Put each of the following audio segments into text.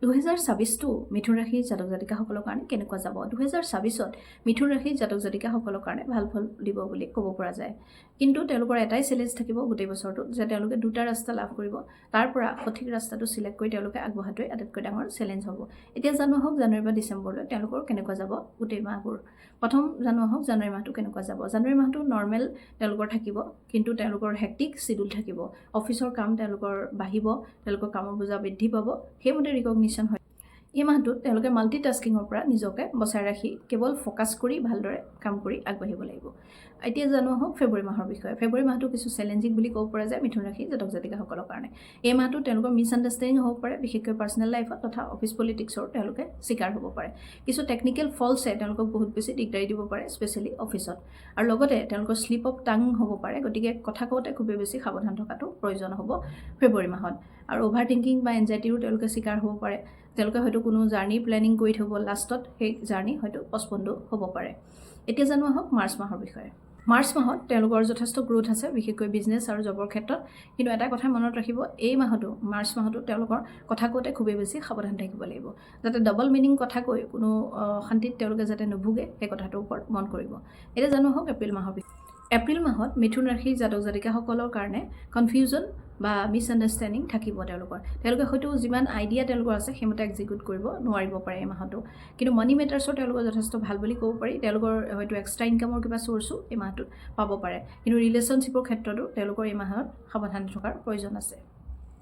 2026টো মিথুন ৰাশিৰ জাতক জাতিকাসকলৰ কাৰণে কেনেকুৱা যাব? 2026ত মিথুন ৰাশিৰ জাতক জাতিকাসকলৰ কাৰণে ভাল ফল দিব বুলি ক'ব পৰা যায়। কিন্তু তেওঁলোকৰ এটাই চেলেঞ্জ থাকিব গোটেই বছৰটোত যে তেওঁলোকে দুটা ৰাস্তা লাভ কৰিব, তাৰ পৰা সঠিক ৰাস্তাটো চিলেক্ট কৰি তেওঁলোকে আগবঢ়াটোৱে আটাইতকৈ ডাঙৰ চেলেঞ্জ হ'ব। এতিয়া জানো আহক জানুৱাৰী পৰা ডিচেম্বৰলৈ তেওঁলোকৰ কেনেকুৱা যাব গোটেই মাহবোৰ। প্ৰথম জানো আহক জানুৱাৰী মাহটো কেনেকুৱা যাব। জানুৱাৰী মাহটো নৰ্মেল তেওঁলোকৰ থাকিব, কিন্তু তেওঁলোকৰ হেক্টিক চিডিউল থাকিব। অফিচৰ কাম তেওঁলোকৰ বাঢ়িব, তেওঁলোকৰ কামৰ বোজা বৃদ্ধি পাব, সেইমতে ৰিকগনিশ্যন হয়। এই মাহটোত তেওঁলোকে মাল্টি টাস্কিঙৰ পৰা নিজকে বচাই ৰাখি কেৱল ফ'কাছ কৰি ভালদৰে কাম কৰি আগবাঢ়িব লাগিব। এতিয়া জানো আহক ফেব্ৰুৱাৰী মাহৰ বিষয়ে। ফেব্ৰুৱাৰী মাহটো কিছু চেলেঞ্জিং বুলি ক'ব পৰা যায় মিথুন ৰাশি জাতক জাতিকাসকলৰ কাৰণে। এই মাহটো তেওঁলোকৰ মিছ আণ্ডাৰষ্টেণ্ডিং হ'ব পাৰে, বিশেষকৈ পাৰ্চনেল লাইফত, তথা অফিচ পলিটিক্সৰ তেওঁলোকে চিকাৰ হ'ব পাৰে। কিছু টেকনিকেল ফল্টছে তেওঁলোকক বহুত বেছি দিগদাৰী দিব পাৰে, স্পেচিয়েলি অফিচত। আৰু লগতে তেওঁলোকৰ শ্লিপ অফ টাং হ'ব পাৰে, গতিকে কথা কওঁতে খুবেই বেছি সাৱধান থকাটো প্ৰয়োজন হ'ব ফেব্ৰুৱাৰী মাহত। আৰু অ'ভাৰ থিংকিং বা এনজাইটিৰো তেওঁলোকে চিকাৰ হ'ব পাৰে। তেওঁলোকে হয়তো কোনো জাৰ্ণি প্লেনিং কৰি থ'ব, লাষ্টত সেই জাৰ্ণি হয়তো পষ্টপণ্ডো হ'ব পাৰে। এতিয়া জানো আহক মাৰ্চ মাহৰ বিষয়ে। মাৰ্চ মাহত তেওঁলোকৰ যথেষ্ট গ্ৰ'থ আছে, বিশেষকৈ বিজনেছ আৰু জবৰ ক্ষেত্ৰত। কিন্তু এটা কথা মনত ৰাখিব, এই মাহতো, মাৰ্চ মাহতো তেওঁলোকৰ কথা কওঁতে খুবেই বেছি সাৱধান থাকিব লাগিব, যাতে ডাবল মিনিং কথা কৈ কোনো অশান্তিত তেওঁলোকে যাতে নুভুগে, সেই কথাটোৰ ওপৰত মন কৰিব। এতিয়া জানো আহক এপ্ৰিল মাহৰ বিষয়ে। এপ্ৰিল মাহত মিথুন ৰাশিৰ জাতক জাতিকাসকলৰ কাৰণে কনফিউজন বা মিছ আণ্ডাৰষ্টেণ্ডিং থাকিব তেওঁলোকৰ। তেওঁলোকে হয়তো যিমান আইডিয়া তেওঁলোকৰ আছে, সেইমতে এক্সিকিউট কৰিব নোৱাৰিব পাৰে এই মাহটো। কিন্তু মানি মেটাৰ্ছৰ তেওঁলোকৰ যথেষ্ট ভাল বুলি ক'ব পাৰি। তেওঁলোকৰ হয়তো এক্সট্ৰা ইনকামৰ কিবা চ'ৰ্চো এই মাহটোত পাব পাৰে। কিন্তু ৰিলেশ্যনশ্বিপৰ ক্ষেত্ৰতো তেওঁলোকৰ এই মাহত সাৱধান থকাৰ প্ৰয়োজন আছে।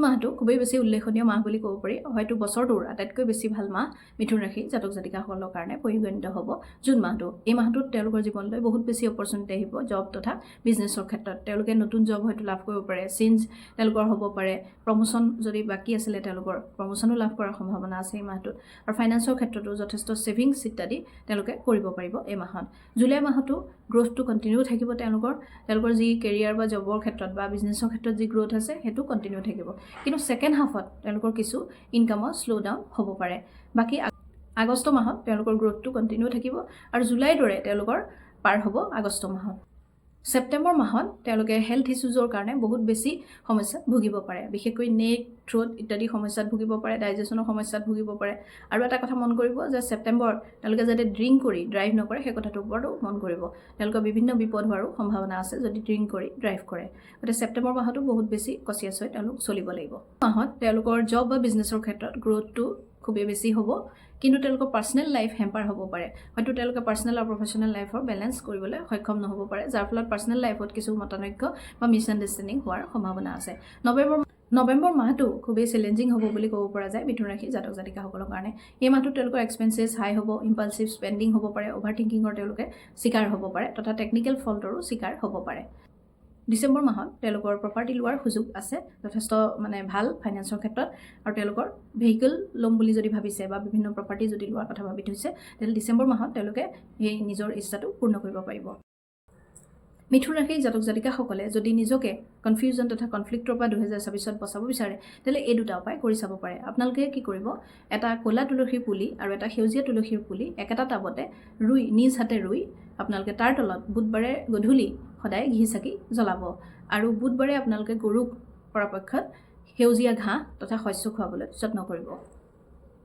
মাহটো খুবেই বেছি উল্লেখনীয় মাহ বুলি ক'ব পাৰি। হয়তো বছৰটোৰ আটাইতকৈ বেছি ভাল মাহ মিথুন ৰাশি জাতক জাতিকাসকলৰ কাৰণে পৰিগণিত হ'ব জুন মাহটো। এই মাহটোত তেওঁলোকৰ জীৱনলৈ বহুত বেছি অপৰচুনিটি আহিব জব তথা বিজনেছৰ ক্ষেত্ৰত। তেওঁলোকে নতুন জব হয়তো লাভ কৰিব পাৰে, চেঞ্জ তেওঁলোকৰ হ'ব পাৰে, প্ৰমোশ্যন যদি বাকী আছিলে তেওঁলোকৰ, প্ৰমোশ্যনো লাভ কৰাৰ সম্ভাৱনা আছে এই মাহটোত। আৰু ফাইনেন্সৰ ক্ষেত্ৰতো যথেষ্ট ছেভিংছ ইত্যাদি তেওঁলোকে কৰিব পাৰিব এই মাহত। জুলাই মাহতো গ্ৰ'থটো কণ্টিনিউ থাকিব তেওঁলোকৰ। তেওঁলোকৰ যি কেৰিয়াৰ বা জবৰ ক্ষেত্ৰত বা বিজনেছৰ ক্ষেত্ৰত যি গ্ৰ'থ আছে, সেইটো কণ্টিনিউ থাকিব। কিন্তু ছেকেণ্ড হাফত তেওঁলোকৰ কিছু ইনকামৰ শ্ল' ডাউন হ'ব পাৰে। বাকী আগষ্ট মাহত তেওঁলোকৰ গ্ৰ'থটো কণ্টিনিউ থাকিব আৰু জুলাইৰ দৰে তেওঁলোকৰ পাৰ হ'ব আগষ্ট মাহত। ছেপ্টেম্বৰ মাহত তেওঁলোকে হেল্থ ইছ্যুজৰ কাৰণে বহুত বেছি সমস্যাত ভুগিব পাৰে, বিশেষকৈ নেক, থ্ৰ'ট ইত্যাদি সমস্যাত ভুগিব পাৰে, ডাইজেশ্যনৰ সমস্যাত ভুগিব পাৰে। আৰু এটা কথা মন কৰিব যে ছেপ্টেম্বৰত তেওঁলোকে যাতে ড্ৰিংক কৰি ড্ৰাইভ নকৰে, সেই কথাটোৰ ওপৰতো মন কৰিব। তেওঁলোকৰ বিভিন্ন বিপদ হোৱাৰো সম্ভাৱনা আছে যদি ড্ৰিংক কৰি ড্ৰাইভ কৰে। গতিকে ছেপ্টেম্বৰ মাহতো বহুত বেছি কনচিয়াছ হৈ তেওঁলোক চলিব লাগিব। মাহত তেওঁলোকৰ জব বা বিজনেছৰ ক্ষেত্ৰত গ্ৰ'থটো খুবেই বেছি হ'ব, কিন্তু তেওঁলোকৰ পাৰ্চনেল লাইফ হেম্পাৰ হ'ব পাৰে। হয়তো তেওঁলোকে পাৰ্চনেল আৰু প্ৰফেচনেল লাইফৰ বেলেঞ্চ কৰিবলৈ সক্ষম নহ'ব পাৰে, যাৰ ফলত পাৰ্চনেল লাইফত কিছু মতানৈক্য বা মিছ আণ্ডাৰষ্টেণ্ডিং হোৱাৰ সম্ভাৱনা আছে। নৱেম্বৰ নৱেম্বৰ মাহটো খুবেই চেলেঞ্জিং হ'ব বুলি ক'ব পৰা যায় মিথুন ৰাশি জাতক জাতিকাসকলৰ কাৰণে। এই মাহটোত তেওঁলোকৰ এক্সপেঞ্চেছ হাই হ'ব, ইম্পালচিভ স্পেণ্ডিং হ'ব পাৰে, অ'ভাৰ থিংকিঙৰ তেওঁলোকে চিকাৰ হ'ব পাৰে তথা টেকনিকেল ফল্টৰো চিকাৰ হ'ব পাৰে। ডিচেম্বৰ মাহত তেওঁলোকৰ প্ৰপাৰ্টি লোৱাৰ সুযোগ আছে, যথেষ্ট মানে ভাল ফাইনেন্সৰ ক্ষেত্ৰত। আৰু তেওঁলোকৰ ভেহিকেল ল'ম বুলি যদি ভাবিছে বা বিভিন্ন প্ৰপাৰ্টি যদি লোৱাৰ কথা ভাবি থৈছে, তেতিয়াহ'লে ডিচেম্বৰ মাহত তেওঁলোকে সেই নিজৰ ইচ্ছাটো পূৰ্ণ কৰিব পাৰিব। মিথুন ৰাশিৰ জাতক জাতিকাসকলে যদি নিজকে কনফিউজন তথা কনফ্লিক্টৰ পৰা 2026ত বচাব বিচাৰে, তেতিয়াহ'লে এই দুটা উপায় কৰি চাব পাৰে। আপোনালোকে কি কৰিব? এটা ক'লা তুলসীৰ পুলি আৰু এটা সেউজীয়া তুলসীৰ পুলি একেটা টাবতে ৰুই, নিজ হাতে ৰুই আপোনালোকে তাৰ তলত বুধবাৰে গধূলি সদায় ঘি চাকি জ্বলাব। আৰু বুধবাৰে আপোনালোকে গৰুক পৰাপক্ষত সেউজীয়া ঘাঁহ তথা শস্য খুৱাবলৈ যত্ন কৰিব।